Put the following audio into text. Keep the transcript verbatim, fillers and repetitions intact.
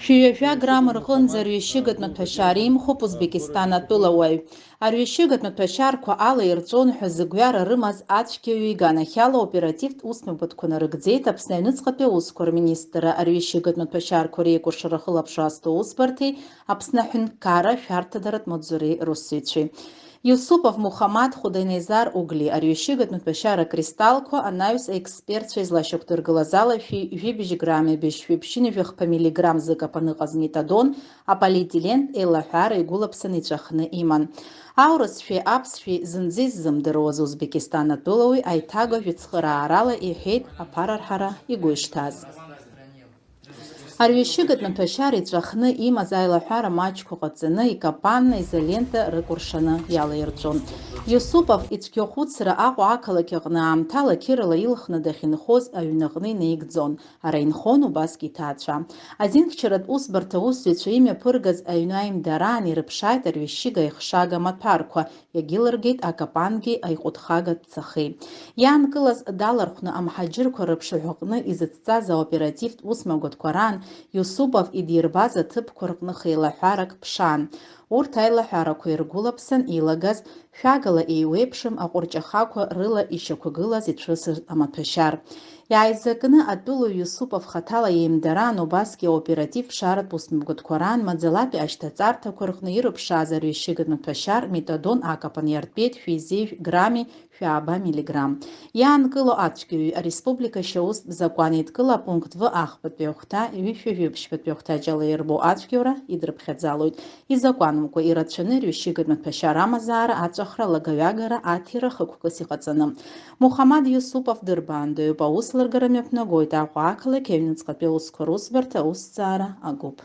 Шәи ҩажәа грамм рҟынӡа арҩашьыгатә маҭәашьар имхуп Узбекистан атәылауаҩ. Арҩашьыгатә маҭәашьарқәа алаирҵәон ҳәа зыгәҩара рымаз ацәгьаҩы иганахьала оперативтә усмҩаԥгатәқәа нарыгӡеит Аԥсны аҩныҵҟатәи аусқәа рминистрра арҩашьыгатә маҭәашьарқәа реикәыршара ахылаԥшра азҭо аусбарҭеи Аԥсны аҳәынҭқарра шәарҭадаратә маҵзуреи русзуҩцәеи. Иусупов Мухаммад, Худайнезар Угли арҩашьыгатә маҭәашьара акристаллқәа анаҩс аекспертцәа излашьақәдыргылаз ала шәи жәибжь грамми быжь ҩыбжьынҩажәи хԥа миллиграмм зыкапан ыҟаз метадон, аполиетилентә еилаҳәара игәылаԥсан иҵәахны иман. Аурысшәеи аԥсшәеи зынӡа иззымдыруаз Узбекистан атәылауаҩ аиҭагажә ицхыраарала иҳәеит аԥарарҳара игәы ишҭаз. Арҩашьыгатә маҭәашьара иҵәахны имаз аилаҳәара маҷқәа ҟаҵаны, икапанны изолента рыкәыршаны иалаирҵәон. Иусупов ицәгьахәыцра Аҟәа ақалақь аҟны аамҭала қьырала илхны дахьынхоз аҩнаҟны инаигӡон. Ара инхон убасгьы иҭаацәа. Азинхьчаратә усбарҭа аусзуҩцәа имҩаԥыргаз аҩны аимдараан ирыԥшааит арҩашьыга аихшага амаҭәарқәа, иагьылыргеит акапангьы аиҟәыҭхага дцахеит. Иаанкылаз далархәны амҳаџьырқәа рыԥшаҳәаҟны изыцҵаз аоперативтә усмҩаԥгатәқәа раан Иусупов идирбаз аҭыԥқәа рҟны хеилаҳәарак ԥшаан. Урҭ аилаҳәарақәа иргәылаԥсан илагаз, шәагала еиуеиԥшым аҟәырҷахақәа рыла ишьақәгылаз ицәысын амаҭәашьар. Иааизакны атәылаҩ Иусупов хаҭала иеимдараан, убасгьы аоператив ԥшааратә усмҩаԥгатәқәа раан маӡалатәи ашьҭаҵарҭақәа рҟны ирыԥшааз арҩашьыгатә маҭәашьар метадон акапан иартәеит шәи зеижә грамми шәааба миллиграмм. Иаанкыло ацәгьаҩы ареспублика ашьаустә закәан еидкыла апункт В ахԥатәи ахәҭа, ҩышәи жәибжьтәи ахәҭаҷ ала ирбо ацәгьоура идрыԥхьаӡалоит. Изакәанымкәа ирацәаны ирҩашьыгатә маҭәашьар амазаара, аҵәахра, алагаҩагара, аҭира хықәкыс иҟаҵаны. Мухаммад Иусупов дырбаандаҩуп, аус лыргара мҩаԥнагоит Аҟәа ақалақь аҩныҵҟатәи аусқәа русбарҭа аусҭҵаара агәыԥ.